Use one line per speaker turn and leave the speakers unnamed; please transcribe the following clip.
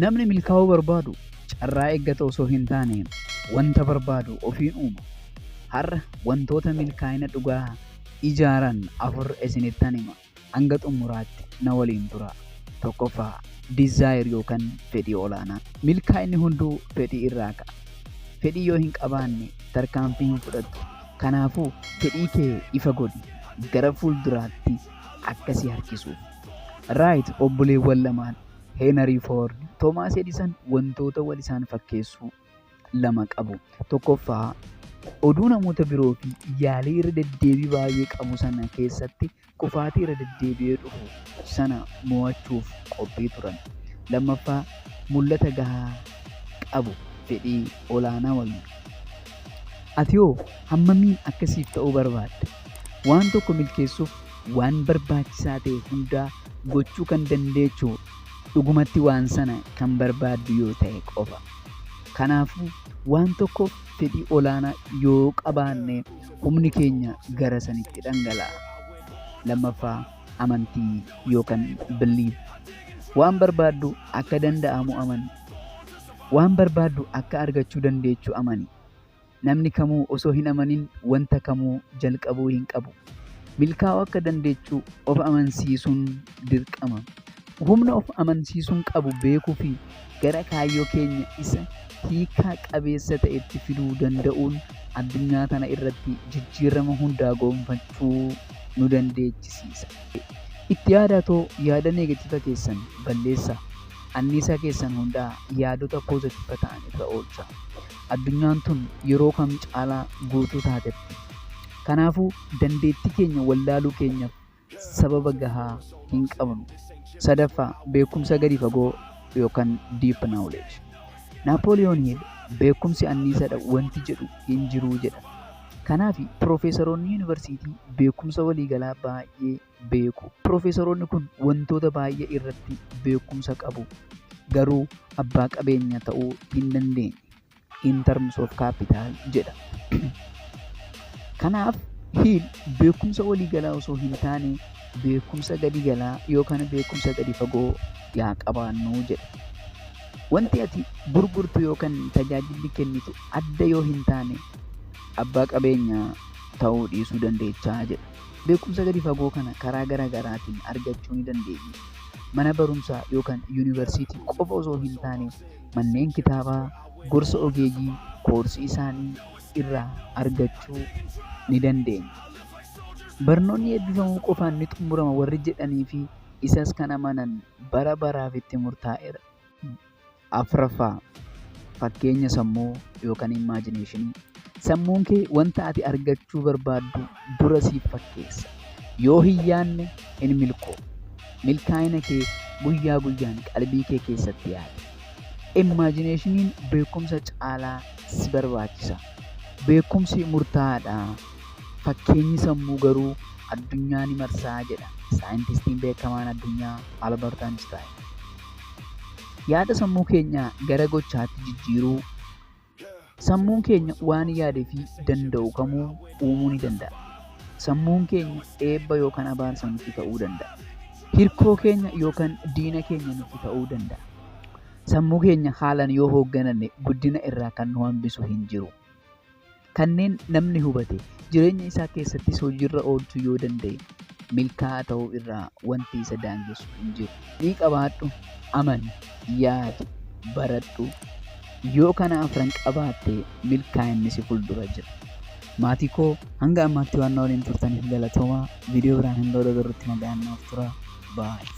Namni milkaa'uu barbaadu carraa eeggata osoo hin taane wanta barbaadu ofiin uuma. Har'a wantoota milkaa'ina dhugaa ijaaran afur isinittan hima. Hanga xumuraatti na waliin turaa. Tokkoffaa, desire yookaan fedhii olaanaa. Milkaa'inni hunduu fedhii irraa ka'a. Fedhii yoo hin qabaanne tarkaanfii hin fudhattu. Kanaafuu fedhii kee ifa godhi, gara fuulduraatti akka si harkisuuf. Wright obboleewwan lamaan Heenarii Foord, Toomaas Edisan wantoota wal isaan fakkeessu lama qabu. Tokkoffaa, oduu namoota biroo fi yaalii irra deddeebii baay'ee qabu sana keessatti kufaatii irra deddeebi'ee dhufu sana mo'achuuf qophii turan. Lammaffaa, mul'ata gahaa qabu, fedhii olaanaa waliin. Ati hoo hammamiin akka siif ta'uu barbaadda? Waan tokko milkeessuuf waan barbaachisaa ta'e hundaa gochuu kan dandeechu dhugumatti waan sana kan barbaaddu yoo ta'e qofa. Kanaafuu waan tokkoof fedhii olaanaa yoo qabaanne humni keenya gara sanitti dhangala'a. Lammaffaa, amantii yookaan belief. Waan barbaaddu akka danda'amu amani. Waan barbaaddu akka argachuu dandeechu amani. Namni kamuu osoo hin amanin wanta kamuu jalqabuu hin qabu. Milkaa'uu akka dandeechu of amansiisuun dirqama. Humna of amansiisuun qabu beekuu fi gara kaayyoo keenya isa hiikaa qabeessa ta'etti fiduu danda'uun addunyaa tana irratti jijjiirama hundaa gonfachuu nu dandeechisiisa. Itti yaadaa too yaada neegatiiva keessan balleessaa. Anniisaa keessan hundaa yaadota poozatiiva ta'an irra oolchaa. Addunyaan tun yeroo kam caalaa guutuu taatetti. Kanaafuu dandeettii keenya wallaaluu keenyaaf sababa gahaa hin qabnu. Sadaffaa, beekumsa gadi fagoo yookaan deep knowledge. Napoleon Hill beekumsi anniisaadha wanti jedhu hin jiru jedha. Kanaaf piroofeesaroonni yuunivarsiitii beekumsa waliigalaa baay'ee beeku. Piroofeesaroonni kun wantoota baay'ee irratti beekumsa qabu. Garuu abbaa qabeenya ta'uu hin dandeenye. In terms of capital jedha. Kanaaf Hill beekumsa waliigalaa osoo hin taane beekumsa gadi galaa yookaan beekumsa gadi fagoo yaa qabaannu jedha. Wanti ati gurgurtu yookaan tajaajilli kennitu adda yoo hin taane abbaa qabeenyaa ta'uu dhiisuu dandeechaa jedha. Beekumsa gadi fagoo kana karaa gara garaatiin argachuu ni dandeenya. Mana barumsaa yookaan yuunivarsiitii qofa osoo hin taane manneen kitaabaa, gorsa ogeeyyii, koorsii isaanii irraa argachuu ni dandeenya. Barnoonni eebbifamuu qofaan ni xumurama warri jedhanii fi isas kan amanan bara baraaf itti murtaa'eera. Afraffaa, fakkeenya sammuu yookaan imagination. Sammuun kee wanta ati argachuu barbaaddu dura siif fakkeessa. Yoo hin yaadne hin milkooftu. Milkaa'ina kee guyyaa guyyaan qalbii kee keessatti yaadi. Imaginationiin beekumsa caalaa si barbaachisa. Beekumsi murtaa'aadha. Fakkeenyi sammuu garuu addunyaa ni marsaa jedha saayintistiin beekamaan addunyaa Albert Einstein. Yaada sammuu keenyaa gara gochaatti jijjiiruu. Sammuun keenya waan yaadee fi danda'u kamuu uumuu ni danda'a. Sammuun keenya eebba yookaan abaarsa nutti ta'uu danda'a. Hirkoo keenya yookaan diina keenya nutti ta'uu danda'a. Sammuu keenya haalaan yoo hooggananne guddina irraa kan nu hambisu hin jiru. Kanneen namni hubate jireenya isaa keessattis hojiirra oolchuu yoo danda'e milkaa'aa ta'uu irraa wanti isa daangessu hin jiru. Fedhii qabaadhu, amani, yaadi, baradhu. Yoo kana afran qabaatte milkaa'inni si fuuldura jira. Maatii koo, hanga ammaatti waan na waliin turtaniif galatoomaa. Viidiyoo biraan hanga wal agarrutti nagaan naaf turaa. Bye.